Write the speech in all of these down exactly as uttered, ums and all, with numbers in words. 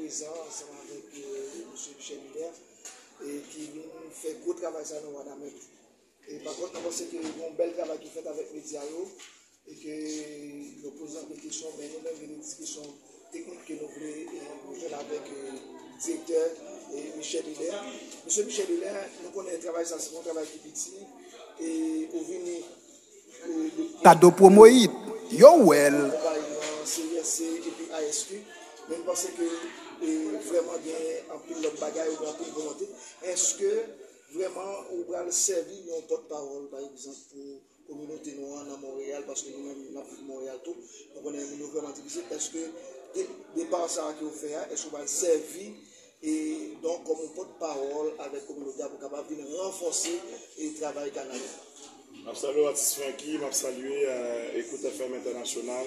prezan ansanm avèk, e, mesye Michel Hilaire, e ki vin fè gwo travay sa nan Wanament. E pa kont, mwen panse ke gen yon bèl travay ki fèt avèk medya yo, e ke yo poze anpil kesyon, men nou menm, gen de ti kesyon teknik ke nou vle, e, nou jwenn avèk, e, direktè, e, Michel Hilaire. Mesye Michel Hilaire, nou konnen travay sa, se yon travay ki piti, e ou vini, e, de Kado Promoyit, yo wèl. Konpayi nan C I S C epi A S Q, men m panse ke, e, vrèman gen anpil lòt bagay, ou gen anpil volonte. Èske vrèman ou pral sèvi yon pòtpawòl, pa egzanp, pou kominote nou an nan Monreyal, paske nou menm n ap viv Monreyal tou, nou konnen moun yo vrèman difisil. Èske de, depa sa a ke w fè a, èske w pral sèvi, e donk, kòm yon pòtpawòl avèk kominote a pou kapab vin ranfòse, e, travay kanal la? M ap salye w, atis Francky, m ap salye, e, Ekout F M Entènasyonal,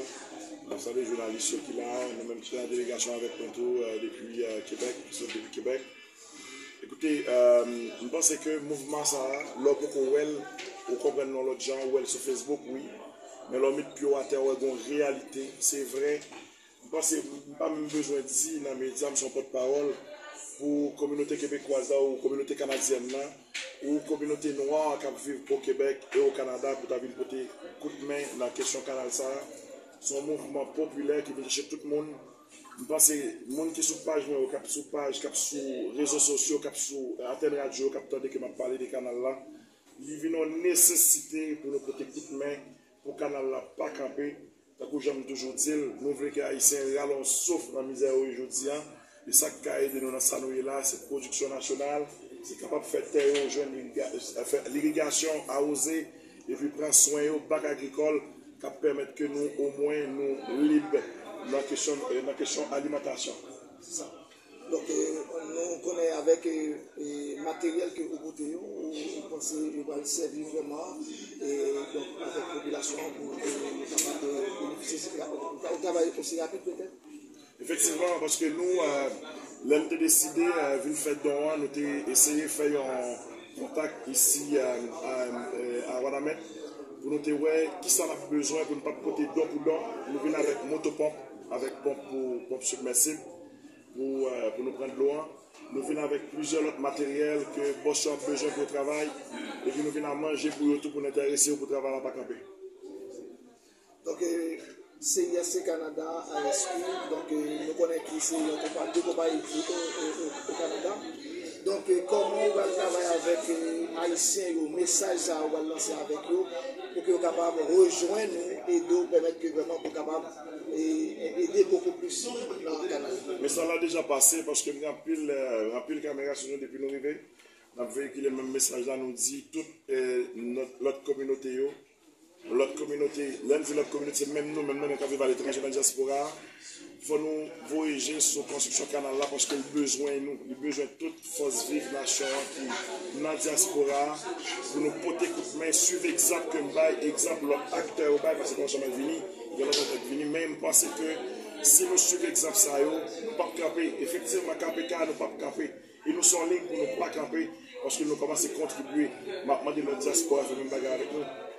m ap salye jounalis yo ki la, nou menm ki nan delegasyon avèk nou tou, e, depi, e, Kebèk, ki sot depi Kebèk. Ekoute, e, m panse ke mouvman sa a, lè w poko wè l, ou konprann l yon lòt jan, ou wè l sou Facebook, wi. Men lè w met pye w atè, w wè gen yon reyalite, se vre. M panse, m pa menm bezwen di nan medya, m se yon pòtpawòl pou kominote kebekwaz la ou kominote kanadyèn nan, ou kominote nwa k ap viv o Kebèk e o Kanada pou ta vin pote kout men nan kesyon kanal sa a. Se yon mouvman popilè ki vin chèche tout moun. M panse moun ki sou paj mwen yo, k ap sou paj, k ap sou rezo sosyo, k ap sou antèn radyo, k ap tande ke m ap pale de kanal la, li vin yon nesesite pou nou pote kout men pou kanal la pa kanpe. Tankou jan m toujou di l, nou vle ke Ayisyen rale yon souf nan mizè yo ye jodi a. E sa k ka ede nou nan sa nou ye la, se pwodiksyon nasyonal, se kapab fè tè yo jwenn irriga-, fè lirigasyon, awoze, epi pran swen yo, bak agrikòl, k ap pèmèt ke nou, omwen, nou lib nan kesyon, nan kesyon alimantasyon. Se sa. Donk, e, nou konnen avèk, e, e, materyèl ke ou pote yo, ou, ou panse yo pral sèvi vrèman, e, donk, avèk popilasyon an pou, e, yo kapab, e, benefisye, e, yon travay osi rapid petèt? Efektivman, paske nou, e, lè n te deside, e, vin fè don an, nou te eseye fè yon kontak isi, e, a, e, a Wanament pou nou te wè kisa n ap bezwen pou n pa t pote don pou don. Nou vin avèk motoponp, avèk ponp pou, ponp sibmèsib pou, e, pou nou pran dlo an. Nou vin avèk plizyè lòt materyèl ke bòs yo ap bezwen pou yo travay. Epi nou vin a manje pou yo tou pou n enterese yo pou travay la pa kanpe. Donk, e, C I S C Canada, A S Q, donk, e, nou konnen ki se yon konpa-, de konpayi ki o, o, o, o Kanada. Donk, e, kòman w pral travay avèk, e, Ayisyen yo, mesaj sa a w pral lanse avèk yo, pou ke yo kapab rejwenn ou, ede w, pèmèt ke vrèman pou kapab, e, e, ede bokou plis nan kanal la? Mesaj la deja pase, paske m gen anpil, e, anpil kamera sou nou depi nou rive. N ap veyikile menm mesaj la, nou di tout, e, lòt, lòt kominote yo, lòt kominote, lè n di lòt kominote, se menm nou, menm nan k ap viv aletranje, nan dyaspora a. Fò nou voye je sou konstriksyon kanal la, paske l bezwen nou, li bezwen tout fòs viv nasyon an ki nan dyaspora a, pou nou pote kout men, swiv egzanp ke m bay, egzanp lòt aktè yo bay, paske Konvansyon Mèt vini, gen lòt aktè k vini, men m panse ke si nou swiv egzanp sa yo, nou p ap kanpe. Efektivman, K P K, nou p ap kanpe. E nou se yon liy pou nou pa kanpe, paske nou kòmanse kontribye. M ap mande lòt dyaspora fè menm bagay avèk nou.